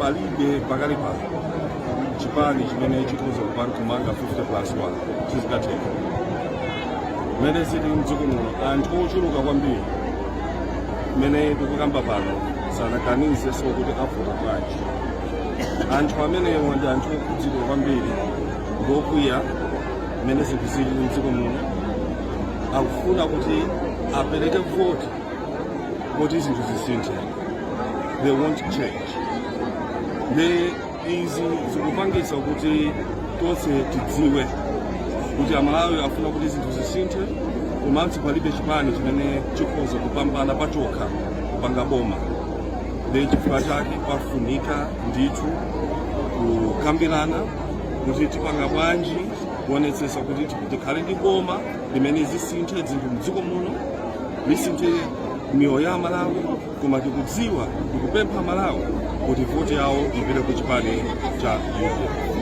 Palibe pakali pano chipani chimene chikhoza kumanga 50 plus 1, sizingatheke. Mmene zili mdziko muno, anthu ochuluka kwambiri mmene tikukamba pano sanaganize so kuti avota bwanji. Anthu amenewo ndi anthu okhudzidwa kwambiri ndokwiya mmene zinthu zili mdziko muno, akufuna kuti apereke voti kuti zinthu zisinthe. They want change. Ndi izi zikupangisa kuti tonse tidziwe kuti Amalawi afuna kuti zinthu zisinthe, komanso palibe chipani chimene chikhoza kupambana pachokha kupanga boma. Ndi chifukwa chake pafunika ndithu kukambirana kuti tipanga bwanji kuonetsetsa kuti tikhale ndi boma limene zisinthe zinthu mdziko muno, lisinthe miyoyo ya Amalawi. Koma tikudziwa, tikupempha Malawi kuti voti yawo ipite ku chipani cha UDF.